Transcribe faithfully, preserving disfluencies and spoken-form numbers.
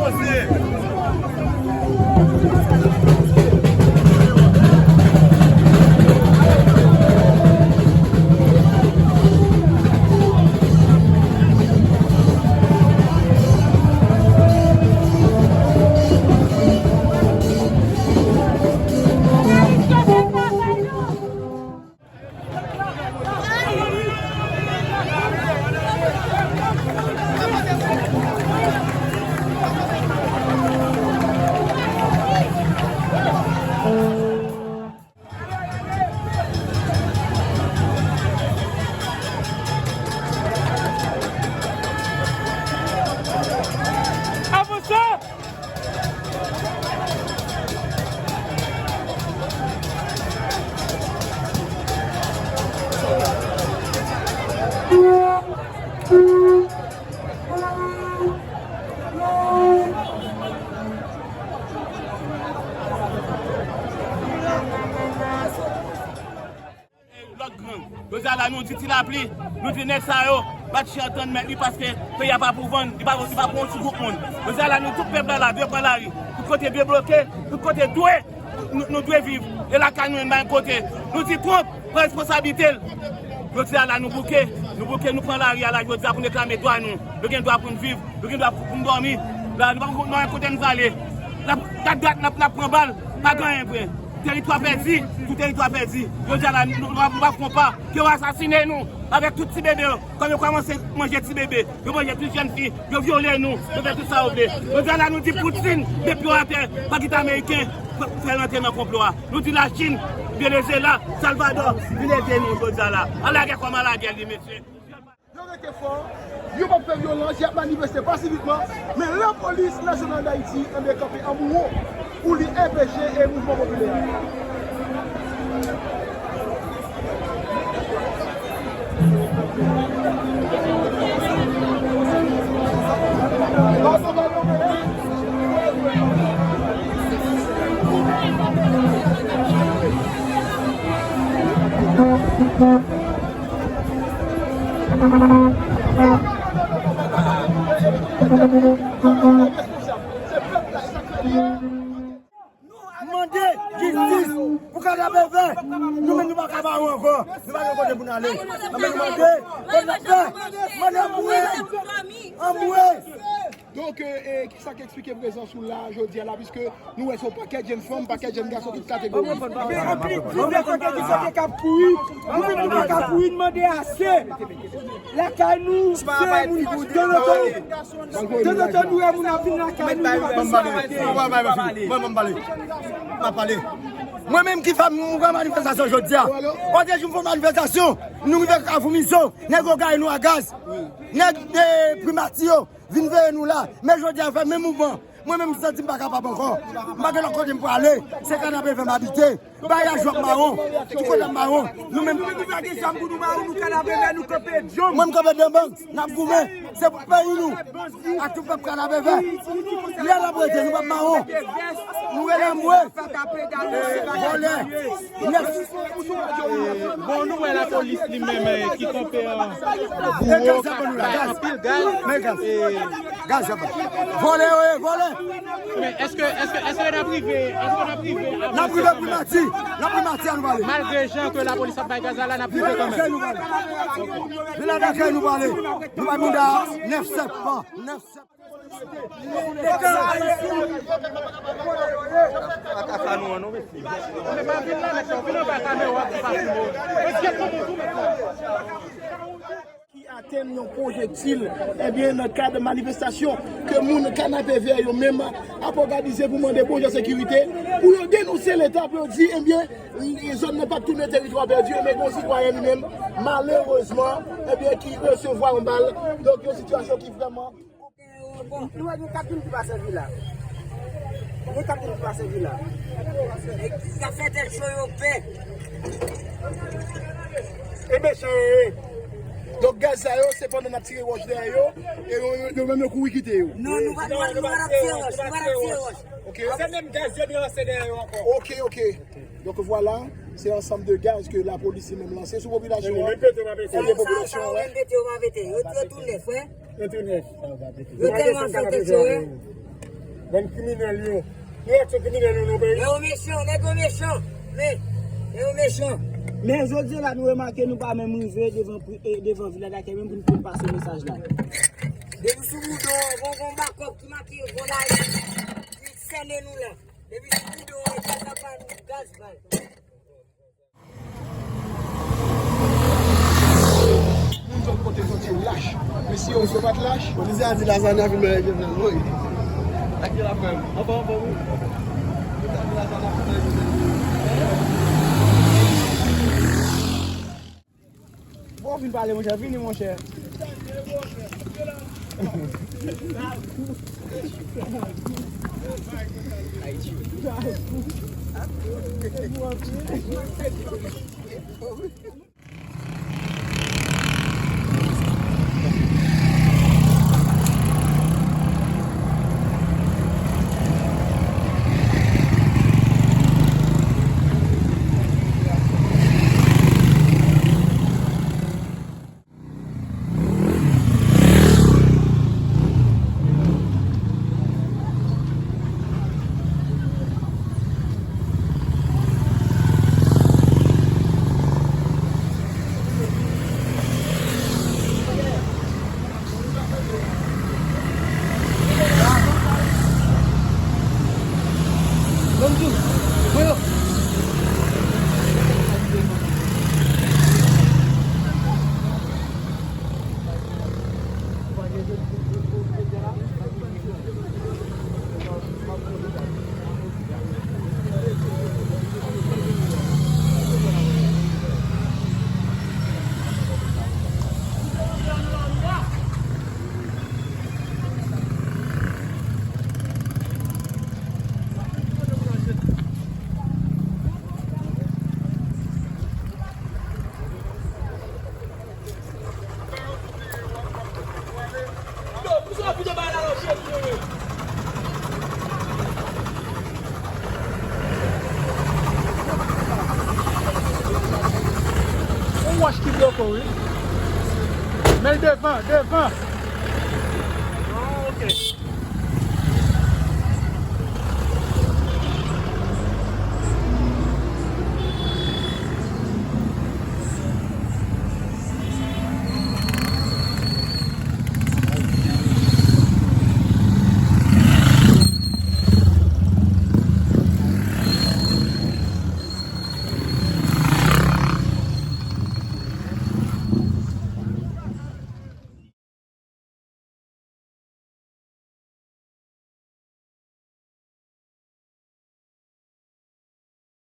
Lòt gran. Jodi a la, nou di Ti Lapli, nou di nèg sa yo, pa t chè antann mèt li paske peyi a pa pou vann, li pa, li pa pou yon ti gwoup moun. Jodi a la, nou tout pèp la, la dwe pran lari. Tout kote dwe bloke, tout kote dwe, nou, nou dwe viv. E lakay nou menm, pa yon kote. Nou di Trump, pran responsablite l. Jodi a la, nou bouke, nou bouke, nou pran lari a la, jodi a pou n reklame dwa nou. Nou gen dwa pou n viv, nou gen dwa pou n dòmi. La, nou pa konn nan kote n prale. N ap, gad dat, n ap, n ap pran bal, pa gen anyen vre. Teritwa pèdi, tout teritwa pèdi. Jodi a la, nou, nou, nou pa fon pa, ke yo asasinen nou, avèk tout ti bebe yo. Kòm yo kòmanse manje ti bebe, yo manje tout jèn fi, yo vyole nou, yo fè tout sa yo vle. Jodi a la, nou di Poutine, met pye w atè, pa kite Ameriken fè, fè rantre nan konplo a. Nou di Lachin, Venezuela, Salvador, vin ede nou jodi a la. An lagè kòm an lagè li, mesye. Yo rete fò, yo p ap fè vyolans, y ap manifeste pasifikman, men Lapolis Nasyonal d Ayiti, enben, kanpe an bouwo pou li enpeche e mouvman popilè a. Mande jistis pou Kanapevè. Nou menm nou pa ka ba yo ankò. Nou pa gen kote pou n ale. Anben nou mande, Kanapevè, mande anmwe. Anmwe. Donk, e, e, kisa k eksplike prezans ou la jodi a la, piske nou wè se yon pakèt jèn fanm, pakèt jèn gason, tout kategori. Men anpil, anpil de kote ki kote k ap kouri, nou menm nou pa ka kouri, n mande ase. Lakay nou, se moun, tanzantan, tanzantan nou wè moun ap vin lakay nou, nou pa ka arete. Mwen menm ki fè m pran manifestasyon jodi a. Kote jou m fè manifestasyon, nou rive Kafou Mizo, nèg yo gaye nou a gaz. Nèg, e, primati yo vin veye nou la. Men jodi a fè menm mouvman. Mwen menm m santi m pa kapab ankò. M pa gen lòt kote m prale. Se Kanapevè m abite. Bagay yo ap mawon. Tout kote ap mawon. Nou menm. Nou pa gen zam pou nou mawon, nou Kanapevè, nou kanpe djanm. Mwen m kanpe djanm, n ap goumen. Se pou peyi nou. Ak tout pèp Kanapevè. Lè n ap rete, nou p ap mawon. Nou rele anmwe. Vòlè. Nèf. Bon, nou wè lapolis li menm, eh, ki kanpe, eh, bouwo, bay anpil gaz. Men gaz. E gaz, vòlè yo ye, vòlè. Men èske, èske, èske n ap rive, èske n ap rive avan N ap rive Primati. N ap Primati, an nou pale. Malgre jan ke lapolis ap bay gaz la, la, n ap rive kanmenm. Vila dakèy nou pale. Vila dakèy nou pale. Nou pa moun da nèf sèp pa. Nèf sèp. Ataka nou an non, mesye. Ki atenn yon pwojektil, ebyen, nan kad manifestasyon ke moun Kanapevè yo menm ap òganize pou mande Bondye sekirite, pou yo denonse Leta, pou yo di, ebyen, zòn nan p ap tounen teritwa pèdi, ebyen, gon sitwayen li menm, malerezman, ebyen, ki resevwa yon bal. Donk, yon sitiyasyon ki vrèman Nou wè gen kat moun ki pase vila. Gen kat moun ki pase vila. Nèg k ap fè tèt cho yo pè. E mechan yo ye. Donk gaz sa yo, se pandan n ap tire wòch dèyè yo, e yo, yo, yo menm yo kouri kite yo. Non, nou pa, nou pa, nou pa t ap tire wòch, nou pa t ap tire wòch. Ok. Se menm gaz yo te lanse dèyè yo ankò. Ok, ok. Donk vwala, se ansanm de gaz ke lapolis li menm lanse sou popilasyon an. Ebyen popilasyon an, wè. Yo tou nèf, wè. Yo tèlman fè tèt yo, wè. Bann kriminèl yo. Nou wè se kriminèl yo nan peyi. Nèg yo mechan, nèg yo mechan. Men, nèg yo mechan. Men jodi a la, nou remake nou pa menm rive devan pri-, e, devan Vila Dakèy menm pou n, pou n pase mesaj la. Depi sou boudo, gon, gon bakòp ki make gon layi, ki sènen nou la. Depi sou boudo, e gaz apa nou, gaz bal. Moun zòt kote sòti yo lach. Mesye yo, yo pa t lach. Polisye a di Lazarre nan vin mèt Jovenel Moïse. Ak de la fèm. Anfòm, anfòm, wi. Yo ta di Lazarre nan vin mèt Jovenel Moïse. Bon, vin pale, monchè. Vini, monchè. Yon wòch ki bloke w, wi. Men l devan, devan. Ah, ok.